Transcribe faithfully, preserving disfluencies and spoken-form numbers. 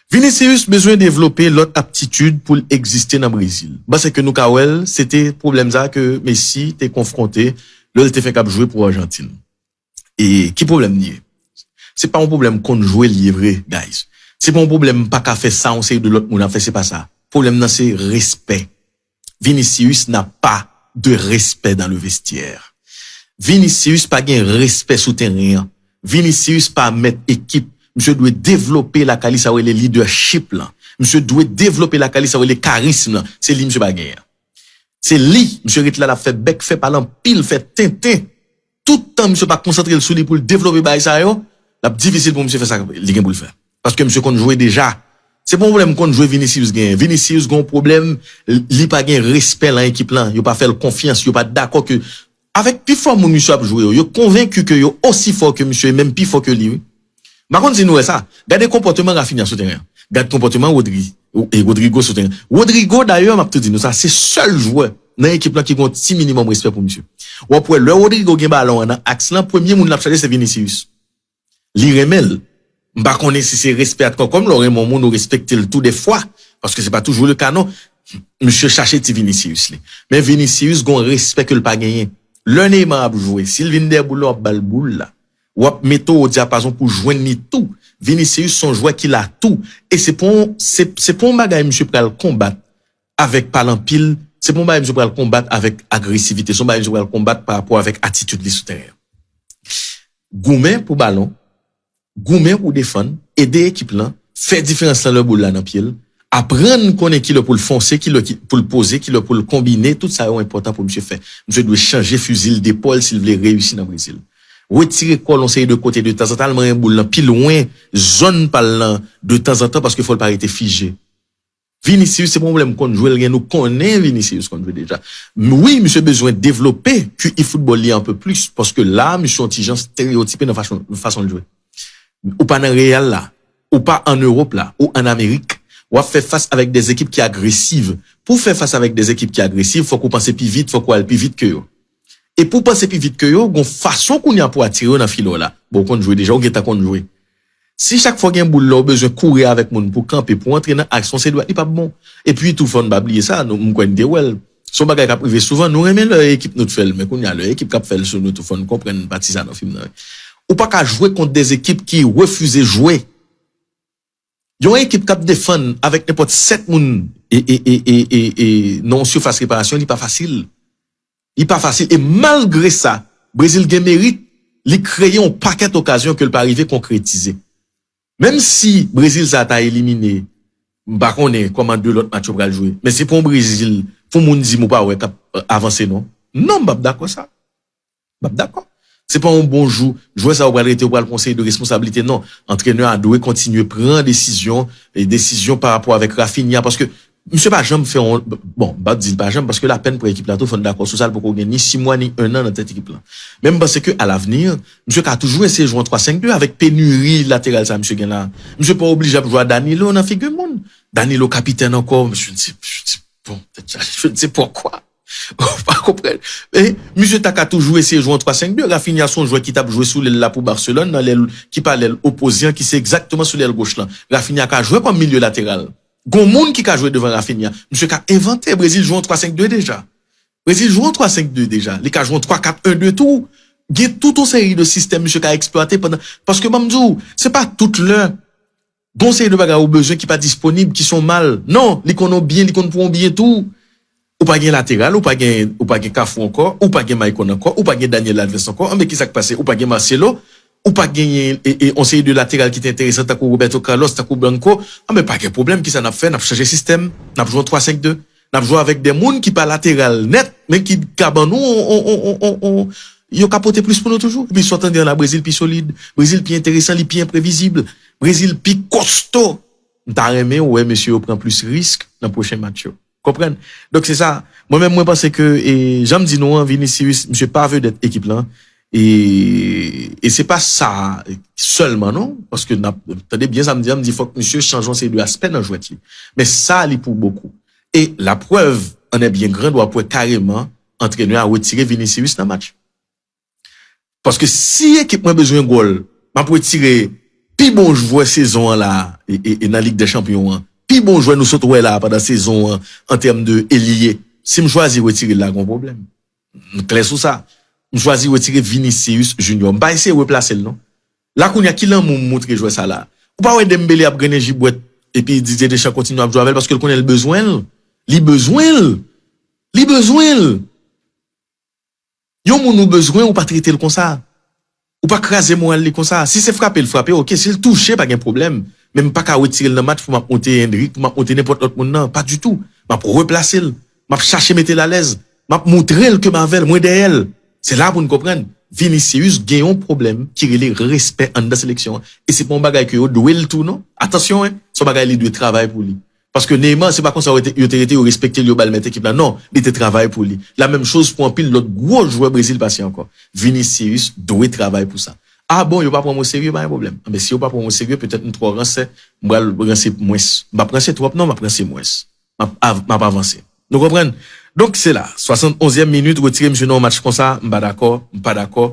Vinicius bezwen devlope lòt aptitid pou l egziste nan Brezil. M panse ke nou ka wè l, se te pwoblèm sa ke Messi te konfwonte lè l te fenk ap jwe pou Ajantin. E ki pwoblèm li ye? Se pa yon pwoblèm konn jwe li ye vre, guys. Se pa yon pwoblèm pa ka fè sa yon seri de lòt moun ap fè, se pa sa. Pwoblèm nan se respè. Vinicius n'a pas de respect dans le vestiaire. Vinicius pa gen respè sou teren an. Vinicius pa mèt ekip. Misye dwe devlope lakay li, sa rele leadership lan. Misye dwe devlope lakay li, sa rele karism lan. Se li misye pa genyen. Se li, misye ret la, l ap fè bèk, fè pale anpil, fè tenten. Tout tan misye pa konsantre l sou li pou l devlope bagay sa yo, l ap difisil pou misye fè sa li gen pou l fè. Paske misye konn jwe deja. Se pa yon pwoblèm konn jwe Vinicius genyen. Vinicius gen yon pwoblèm, li pa gen respè lan ekip lan. Yo pa fè l konfyans, yo pa dakò ke avèk pi fò moun misye ap jwe yo, yo konvenki ke yo osi fò ke misye e menm pi fò ke li, wi. M pa konn si nou wè sa. Gade konpòteman Raphinha sou teren an. Gad konpòteman Rodri, e Rodrigo sou teren an. Rodrigo, dayè, m ap tou di nou sa, se sèl jwè nan ekip lan ki gen yon ti minimòm respè pou misye. W ap wè, lè Rodrigo gen balon an nan aks lan, premye moun l ap chache se Vinicius. Li renmen l. M pa konnen si se respè a t kòkòm, lè w renmen yon moun, ou respekte l tou de fwa. Paske se pa toujou le ka, non. Misye chache ti Vinicius li. Men Vinicius gen yon respè ke l pa genyen. Lè Neymar ap jwe, si l vin dèyè boul la, w ap ba l boul la. W ap mete w o dyapazon pou jwenn li tou. Vinicius se yon jwè ki la tou. E se pa yon, se, se pa yon bagay misye pral konbat avèk pale anpil. Se pa yon bagay misye pral konbat avèk agresivite. Se yon bagay misye pral konbat pa rapò avèk atitid li sou teren an. Goumen pou balon, goumen pou defann, ede ekip lan, fè diferans lan lè boul la nan pye l, aprann konnen kilè pou l fonse, kilè ki, pou l poze, kilè pou l konbine, tout sa yo enpòtan pou misye fè. Misye dwe chanje fizi l depòl si l vle reyisi nan Brezil. Retire kò l yon seri de kote de tanzantan, al manyen boul lan pi lwen zòn pa l lan de tanzantan paske fò l pa rete fije. Vinicius, se pa yon pwoblèm konn jwe l gen, nou konnen Vinicius konn jwe deja. M, wi, misye bezwen devlope Q I foutbòl li an pe plis, paske la, misye yon ti jan estereyotipe nan fason, fason l jwe. Ou pa nan Real la, ou pa an Ewòp la, ou an Amerik, w ap fè fas avèk de ekip ki agresiv. Pou w fè fas avèk de ekip ki agresiv, fòk ou panse pi vit, fòk ou al pi vit ke yo. E pou w panse pi vit ke yo, gon fason kounye a pou atire yo nan filè w la. Bon, ou konn jwe deja, ou gentan konn jwe. Si chak fwa w gen boul la, ou bezwen kouri avèk moun pou kanpe, pou antre nan aksyon, se dwèt li p ap bon. Epi tou, fò n pa bliye sa, nou, m kwè n te wè l. Se yon bagay k ap rive souvan, nou renmen lè ekip nou t fè l, men kounye a, lè ekip k ap fè l sou nou tou, fò n konprann pati sa nan fim nan, wi. Ou pa ka jwe kont de ekip ki refize jwe. Yon ekip k ap defann avèk nenpòt sèt moun e, e, e, e, e, e, nan yon sifas reparasyon, li pa fasil. Li pa fasil. E malgre sa, Brezil gen merit, li kreye yon pakèt okazyon ke l pa rive konkretize. Menm si Brezil sa ta elimine, m pa konnen kòman de lòt match yo pral jwe. Men se pa yon Brezil pou moun di m ou pa wè k ap, euh, avanse non. Non, m p ap dakò sa. M p ap dakò. Se pa yon bon jou. Jwè sa yo pral rete, yo pral pran yon seri de responsablite. Non. Antrenè a dwe kontinye pran desizyon, e desizyon pa rapò avèk Raphinha, paske misye pa janm fè yon, bon, m p ap di l pa janm, paske l apèn pran ekip la tou, fò n dakò sou sa, l poko gen ni sis mwa, ni en an nan tèt ekip la. Men m panse ke alavni, misye ka toujou eseye jwe an twa senk de avèk peniri lateral sa misye gen la. Misye pa oblije ap jwe a Danilo nan figi moun. Danilo kapitèn ankò, je ne sais, je ne sais, bon, je ne sais pourquoi. Ou pa konprann. E, misye ta ka toujou eseye jwe an twa senk de. Raphinha se yon jwè ki t ap jwe sou lèl la pou Barcelone, nan lèl ki pa lèl opoze an, ki se egzakteman sou lèl goch lan. Raphinha ka jwe kòm milye lateral. Gon moun ki ka jwe devan Raphinha. Misye ka envante. Brezil jwe an twa senk de deja. Brezil jwe an twa senk de deja. Li ka jwe an twa kat en de tou. Gen tout yon seri de sistèm misye ka eksplwate pandan. Paske, ban m di w, se pa tout lè gon seri de bagay ou bezwen ki pa disponib, ki se yon mal. Non, li konn ou byen, li konn pou ou byen tou. Ou pa gen lateral, ou pa gen, ou pa gen Cafu ankò, ou pa gen Maicon ankò, ou pa gen Daniel Alves ankò. Anben, kisa k pase? Ou pa gen Marcelo, ou pa genyen, e, e, yon seri de lateral ki te enteresan, tankou Roberto Carlos, tankou Branco. Anben, pa gen pwoblèm, kisa n ap fè? N ap chanje sistèm, n ap jwe an twa senk de. N ap jwe avèk de moun ki pa lateral nèt, men ki ka ban nou on, on, on, on, on, yo ka pote plis pou nou toujou. Epi sa w tande an la, Brezil pi solid, Brezil pi enteresan, li pi enprevizib, Brezil pi kosto. M ta renmen wè mesye yo pran plis risk nan pwochen match yo. Konprann? Donk se sa. Mwen menm, mwen panse ke, e, jan m di nou an, Vinicius, misye pa vedèt ekip lan. E, e se pa sa sèlman, non. Paske n ap, tande byen sa m di an, m di fòk misye chanje yon seri de aspè nan jwèt li. Men sa li pou bokou. E laprèv en est bien grande, w ap wè kareman antrenè a retire Vinicius nan match. Paske si ekip mwen bezwen gòl, m ap retire pi bon jwè sezon an la, e, e, e nan Lig dè Chanpyon an, pi bon jwè nou sot wè la pandan sezon an, an tèm de elye, si m chwazi retire l la, gen yon pwoblèm. M klè sou sa. M chwazi retire Vinicius Junior. M pa eseye replase l, non. La kounye a, ki lanmou m montre jwè sa la? Ou pa wè Dembélé ap grennen jibwèt, epi Didier Deschamps kontinye ap jwe avè l paske l konnen l bezwen l. Li bezwen l. Li bezwen l. Yon moun ou bezwen, ou pa trete l konsa. Ou pa kraze moral li konsa. Si se frape l frape, oke. Si l touche, pa gen pwoblèm. Men m pa ka retire l nan match pou m ap monte Endrick, pou m ap monte nenpòt lòt moun nan. Pa ditou. M ap replase l. M ap chache mete l alèz. M ap montre l ke m avè l, mwen dèyè l. Se la pou n konprann. Vinicius gen yon pwoblèm ki rele respè anndan seleksyon an. E se pa yon bagay ke yo dwe l tou, non. Atansyon, en. Se yon bagay li dwe travay pou li. Paske Neymar, se pa konsa yo te, yo te rete, yo respekte l, yo ba l mèt ekip la. Non, li te travay pou li. La menm choz pou anpil lòt gwo jwè Brezil pase ankò. Vinicius dwe travay pou sa. A bon, yo pa pran m oserye, pa gen pwoblèm. Anben, si yo pa pran m oserye, petèt m twò ranse, m pral ranse mwens. M p ap ranse twòp, non, m ap ranse mwens. M ap, av- m ap avanse. Nou konprann? Donk, se la. Swasannonzyèm minit, retire misye nan yon match konsa, m pa dakò, m pa dakò.